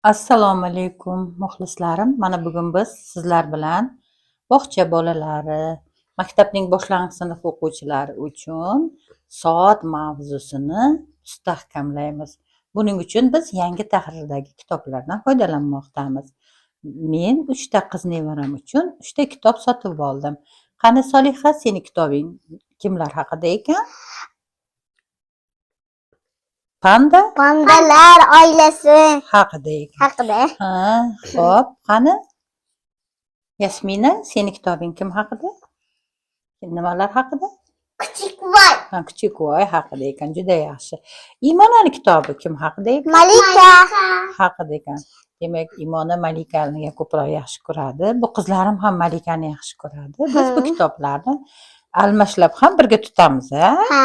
Assalomu alaykum, muxlislarim. Mana bugun biz sizlar bilan bog'cha bolalari, maktabning boshlang'ich sinf o'quvchilari uchun soat mavzusini mustahkamlaymiz. Buning uchun biz yangi tahrirdagi kitoblardan foydalanmoqdamiz. Men uchta qiz nevaram uchun uchta kitob sotib oldim. Qani, Soliha, seni kitobing kimlar haqida ekan? Panda Pandalar oilasi haqida ekan. haqida. Ha, xo'p, qani? Yasmina, seni kitobing kim haqida? Nimalar haqida? Kichik voy. Ha, Kuchukvoy haqida ekan, juda yaxshi. Imonani kitobi kim haqida ekan? Malika. Haqida ekan. Demak, Imona Malikani ko'proq yaxshi ko'radi. Bu qizlarim ham Malikani yaxshi ko'radi. Biz bu kitoblarni almashlab ham birga tutamiz, a? Ha.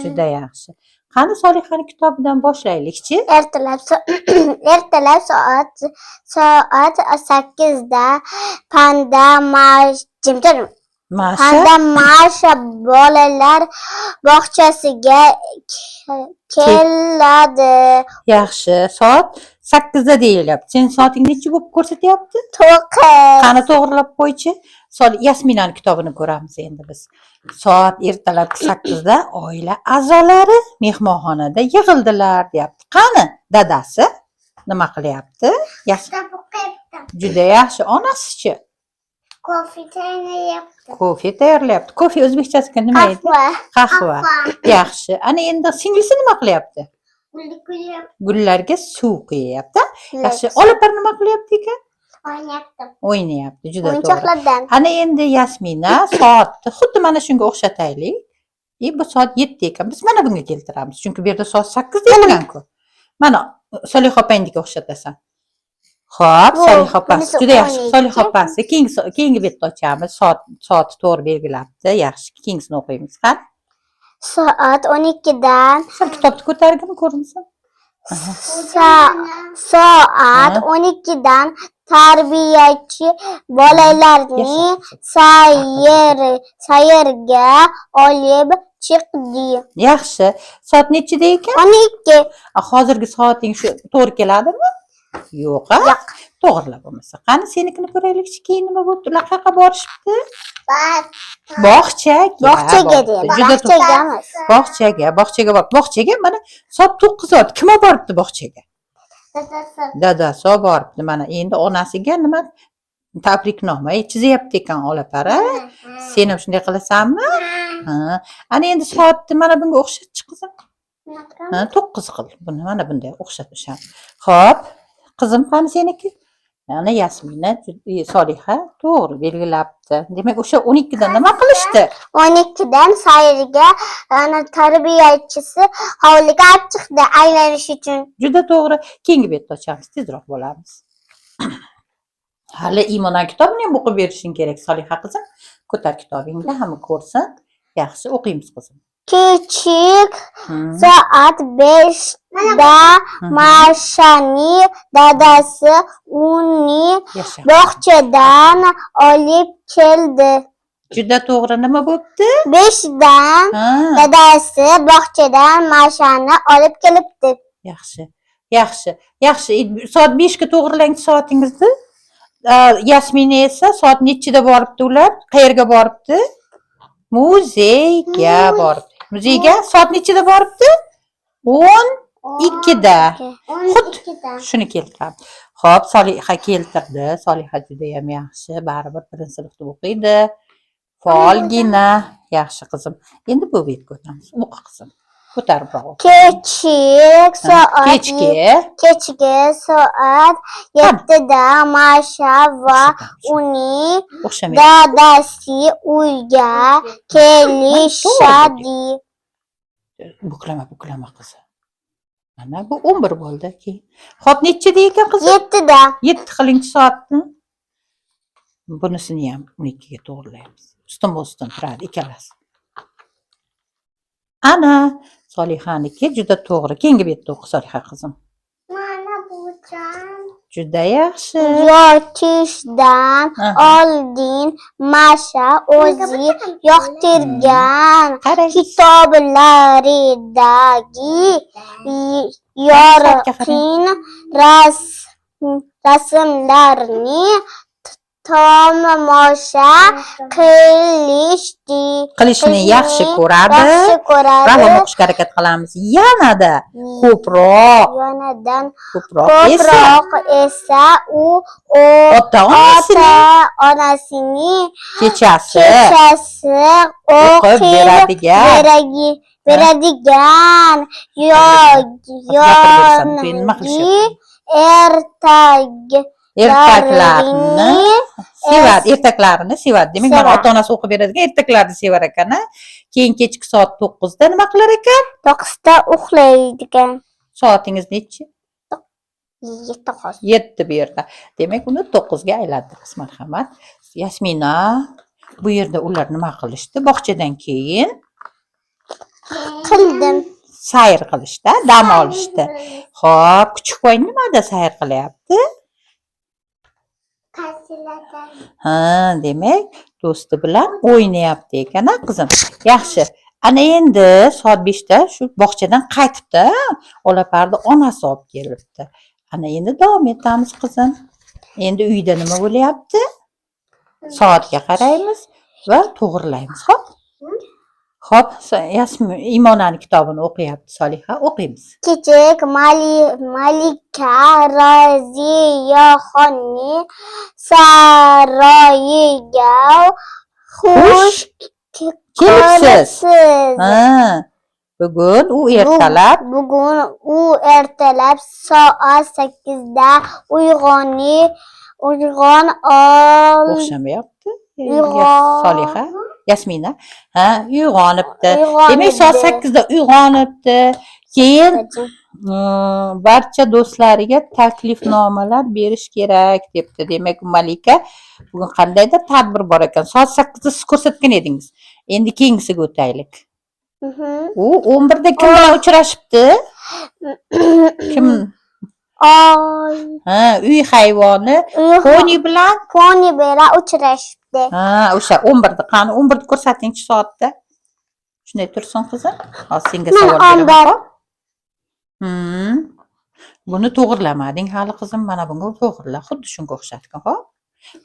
Juda yaxshi. Qani, Solihani kitobidan boshlaylikchi. Ertalab soat 8da panda Mash jim tur. Masha Panda Masha bolalar bog'chasiga keladi. Yaxshi. Soat 8da deyilyapti. Sen soating nechi bo'lib ko'rsatyapti? 9. Qani, to'g'rilab qo'ychi. Sol Yasminani kitobini ko'ramiz endi biz. Soat ertalabki 8da oila a'zolari mehmonxonada yig'ildilar, deyapti. Qani, dadasi nima qilyapti? Juda yaxshi. Onasichi? Kofe tayyorlayapti. Kofe tayyorlayapti. Kofe o'zbekchasiga nima edi? Qahva. Qahva. Yaxshi. Ana endi singlisi nima qilyapti? Gullarga suv quyyapti. Yaxshi. Olapar nima qilyapti ekan? O'ynayapti. O'ynayapti. Juda to'g'ri. O'yinchoqlardan. Ana endi Yasmina soatni xuddi mana shunga o'xshataylik. И bu soat 7 ekan. Biz mana bunga keltiramiz. Chunki bu yerda soat 8 deyilgan-ku. Mana Soliha opangnikiga o'xshatasan. Xo'p, Soliha opasi Bunisi juda yaxshi. 12. Soliha opasi keyingi betni ochamiz. Soatni to'g'ri belgilabdi. Yaxshi, keyingisini o'qiymiz. Qani? Soat 12dan Sal kitobni ko'targin, ko'rinsin. Soat 12dan tarbiyachi bolalarni Yasha. sayrga olib chiqdi. Yaxshi. Soat nechida ekan? 12. A, hozirgi soating shu to'g'ri keladimi? Yo'q, a? Yo'q. To'g'rilab bo'lmasa. Qani, senikini ko'raylikchi, keyin nima bo'libdi? Ular qayerqa borishibdi? Bog'chaga. Bog'chaga boribdi. deydi. Juda to'g'ri. Bog'chaga emas. Bog'chaga borib, bog'chaga mana soat 9 oldi. Kim olib boribdi bog'chaga? Dadasi. Dadasi olib boribdi. Mana endi onasiga nima tabriknoma chizyapti ekan olapara. Sen ham shunday qilasanmi? Ha. Ana endi soatni mana bunga o'xshatchi, qizim. Ha, 9 qil. Buni mana bunday o'xshat o'sha. Xo'p, qizim, qani seniki? Mana Yasmina, Soliha to'g'ri belgilabdi. Demak, o'sha 12 da nima qilishdi? 12dan sayrga ana tarbiyachisi hovliga olib chiqdi aylanish uchun. Juda to'g'ri. Keyingi betni ochamiz, tezroq bo'lamiz. Hali Imonan kitobini ham o'qib berishing kerak, Soliha qizim. Ko'tar kitobingni, hamma ko'rsin. Yaxshi, o'qiymiz, qizim. Kechki soat 5da Mashani dadasi uni Yasha. bog'chadan olib keldi. Juda to'g'ri, nima bo'pti? 5dan dadasi bog'chadan Mashani olib kelibdi. Yaxshi. Yaxshi. Yaxshi. Soat 5 ga to'g'rilang soatingizni. Yasmina esa soat nechida boribdi ular? Qayerga boribdi? Muzeyga boribdi. Muzeyga soat nechida boribdi? 12da. Xuddi shuni keltiramiz. Xo'p, Soliha keltirdi. Soliha juda ham yaxshi. Baribir birinchi sinfda o'qiydi. Faolgina. Yaxshi, qizim. Endi bu betga o'tamiz. O'qi, qizim. Ko'taribroq o'qi. Kechki soat Kechki kechki soat 7da Masha va uning O'xshamaydi. dadasi uyga kelishadi. Buklama, buklama, qizim. Mana bu 11 bo'ldi keyin. Xo'p, nechida ekan, qizim? 7da. 7 qilingchi soatni. Bunisini ham 12 ga to'g'rilaymiz. Ustinma ustun turadi ikkalasi. Ana, Solihaniki juda to'g'ri. Keyingi betda o'qi, Soliha qizim. Mana bu jon. Juda yaxshi. Yotishdan oldin Masha o'zi yoqtirgan Qarang. kitoblaridagi Soatga qarang. yorqin rasm Rasmlarni tomosha qilishdi. Qilishni yaxshi ko'radi. Yaxshi ko'radi. Ravon o'qishga harakat qilamiz. Yanada ko'proq, Yanadan ko'proq esa ko'proq esa u ota onasining ota onasining kechasi kechasi o'qib o'qib beradigan beradigan Gapirib bersam, keyin nima qilishyapti? Ertaklarni Ertaklarni sevadi, ertaklarini sevadi. Demak, mana Sevadi. ota onasi o'qib beradigan ertaklarni sevar ekan, a? Keyin kechki soat 9 da nima qilar ekan? 9da uxlaydigan. Soatingiz nechi? 7 hozir. 7 bu yerda. Demak, uni 9 ga aylantiramiz, marhamat. Yasmina, bu yerda ular nima qilishdi? Bog'chadan keyin Qildim. Sayr qilishdi, dam olishdi. Xo'p, Kuchukvoy nimada sayr qilyapti? Ha, demak, do'sti bilan o'ynayapti ekan, a qizim. Yaxshi. Ana endi soat 5 da shu bog'chadan qaytibdi, Olaparni onasi olib kelibdi. Ana endi davom etamiz, qizim. Endi uyda nima bo'lyapti? Soatga qaraymiz va to'g'rilaymiz, xo'p? Xo'p, Yasmin Imonani kitobini o'qiyapti Soliha, o'qiymiz. Kichik Malika Roziyaxonning saroyiga xush Kelibsiz. kelibsiz. Ha, bugun u ertalab Bugun u ertalab soat 8da uyg'on ol O'xshamayapti. Uyg'on- Soliha, Yasmina, ha, uyg'onibdi. Demak, soat Uyg'onibdi. 8 da uyg'onibdi. Keyin barcha do'stlariga taklifnomalar berish kerak debdi. Demak, Malika bugun qandaydir tadbir bor ekan. Soat 8 da siz ko'rsatgan edingiz. Endi keyingisiga o'taylik. U 11 da kim bilan uchrashibdi? Kim? Oy, Ha, uy hayvoni uy Poni bilan Poni bilan uchrashibdi. Ha, o'sha 11 da. Qani, 11 da ko'rsatingchi soatda. Shunday tursin, qizim. Hozir senga Mana savol beraman. 11. Xo'p? Buni to'g'irlamading hali, qizim. Mana bunga to'g'irla. Xuddi shunga o'xshatgan, xo'p?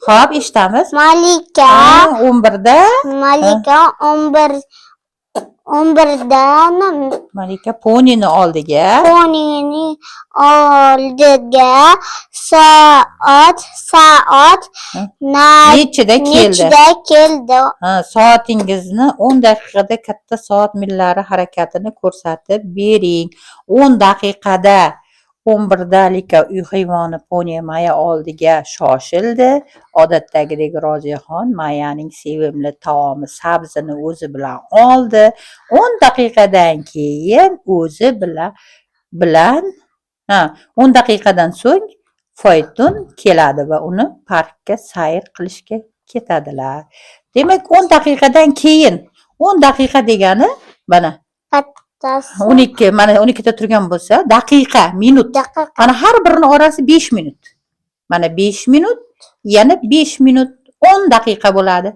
Xo'p, eshitamiz. Malika Ha, 11 da Malika 11dan Malika ponini oldiga Ponini oldiga soat Ha? na Nechida keldi? Nechida keldi? Ha, soatingizni 10 daqiqada katta soat millari harakatini ko'rsatib bering. 10 daqiqada 11 dalika uy hayvoni Poni Maya oldiga shoshildi. Odatdagidek Roziyaxon Mayaning sevimli taomi sabzini o'zi bilan oldi. 10 daqiqadan keyin o'zi bilan, ha, 10 daqiqadan so'ng fayton keladi va uni parkka sayr qilishga ketadilar. Demak, 10 daqiqadan keyin, 10 daqiqa degani mana Kattasi 12, mana 12 da turgan bo'lsa, daqiqa, minut. Daqiqa. Mana har birini orasi 5 minut. Mana 5 minut, yana 5 minut, 10 daqiqa bo'ladi.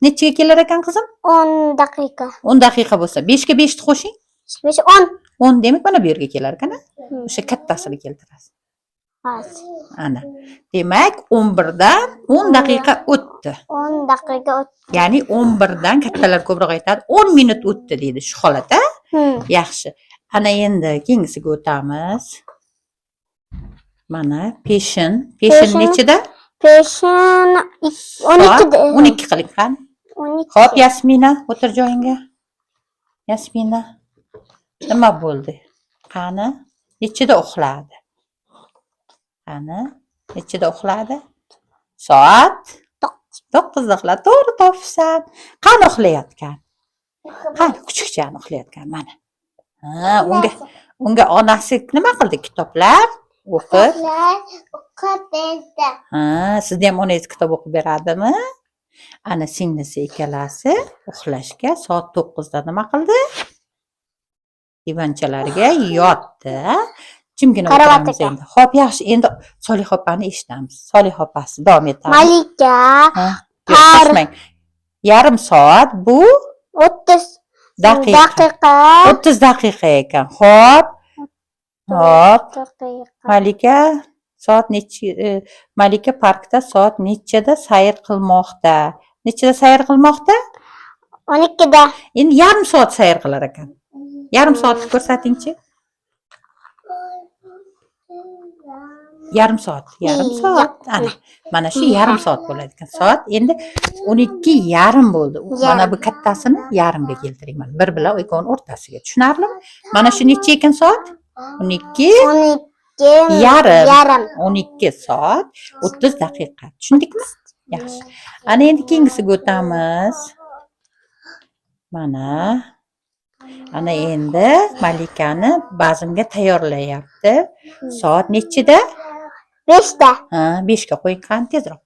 Nechaga kelar ekan, qizim? 10 daqiqa. 10 daqiqa bo'lsa, 5 ga 5 ni qo'shing. 5, 10. 10, demak, mana bu yerga kelar ekan, a? O'sha kattasini keltirasiz. Hozir. Ana. Demak, 11 dan 10 daqiqa o'tdi. 10 daqiqa o'tdi. Ya'ni 11 dan, kattalar ko'proq aytadi, 10 minut o'tdi deydi shu holat, a? Yaxshi. Ana endi keyingisiga o'tamiz. Mana peshin. Peshin Peshin. nechida? Peshin 12da. 12 qiling, qani. 12. Xo'p, Yasmina, o'tir joyingga. Yasmina, nima bo'ldi? Qani, nechida uxladi? Qani, nechida uxladi? Soat 9 da uxladi. To'g'ri topibsan. Qani uxlayotgan? Qani kuchukchani uxlayotgan mana. Ha, unga onasi nima qildi? Kitoblar o'qib. O'qib berdi. Ha, sizni ham onangiz kitob o'qib beradimi? Ana singlisi ikkalasi uxlashga soat 9 da nima qildi? Divanchalariga yotdi. Jimgina Karavotga. o'tiramiz endi. Xo'p, yaxshi. Endi Soliha opani eshitamiz. Soliha opasi davom etamiz. Malika Ha, yo'q, shoshmang. Yarim soat bu 30 daqiqa. Daqiqa. 30 daqiqa ekan. Xo'p. Xo'p. Daqiqa. Malika Soat nechi? Malika parkda soat nechada sayr qilmoqda? Nechada sayr qilmoqda? 12da. Endi yarim soat sayr qilar ekan. Yarim soatni ko'rsatingchi. Yarim soat, yarim soat. Ana, mana shu yarim soat bo'ladi ekan. Soat endi 12:30 bo'ldi. Mana bu kattasini yarimga keltiring. Mana bir bilan ikkovini o'rtasiga. Tushunarlimi? Mana shu necha ekan soat? 12 12 yarim. Yarim. 12 soat 30 daqiqa. Tushundikmi? Yaxshi. Ana endi keyingisiga o'tamiz. Mana. Ana endi Malikani bazmga tayyorlayapti. Soat nechida? 5da. Ha, 5 ga qo'ying, qani tezroq.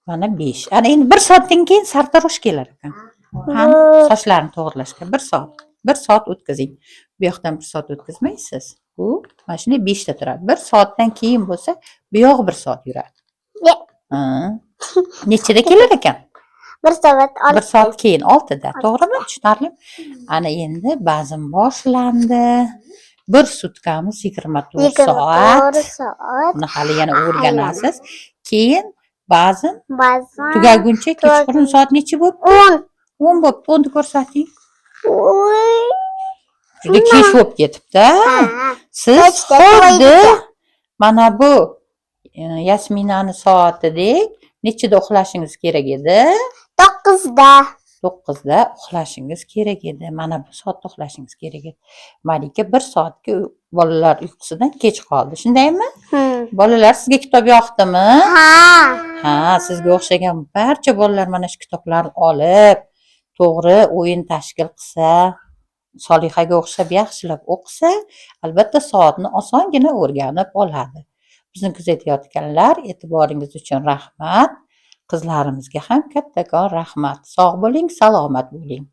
Mana 5. Ana endi 1 soatdan keyin sartarosh kelar ekan. Qani sochlarini to'g'irlashga 1 soat. 1 soat o'tkazing. Bu yoqdan 1 soat o'tkazmaysiz. U mana shunday 5 ta turadi. 1 soatdan keyin bo'lsa, bu yog'i 1 soat yuradi. Ya. Ha. Nechida kelar ekan? 1 soat. 1 soat keyin 6da, to'g'rimi? Tushunarlimi? Ana endi bazm boshlandi. Bir sutkamiz 24 soat. 24 soat. Buni hali yana o'rganasiz. Keyin bazm Bazm tugaguncha kechqurun soat necha bo'libdi? 10. 10 bo'libdi. 10 ni ko'rsating. Oy. Juda kech bo'lib ketibdi. Ha. Siz Kechda xuddi to'ydik. mana bu Yasminani soatidek nechida uxlashingiz kerak edi? 9da. 9da uxlashingiz kerak edi. Mana bu soatda uxlashingiz kerak edi. Malika 1 soatga bolalar uyqusidan kech qoldi. Shundaymi? Bolalar, sizga kitob yoqdimi? Ha. Ha, sizga o'xshagan barcha bolalar mana shu kitoblarni olib, to'g'ri o'yin tashkil qilsa, Solihaga o'xshab yaxshilab o'qisa, albatta soatni osongina o'rganib oladi. Bizni kuzatayotganlar, e'tiboringiz uchun rahmat. Qizlarimizga ham kattakon rahmat. Sog' bo'ling, salomat bo'ling.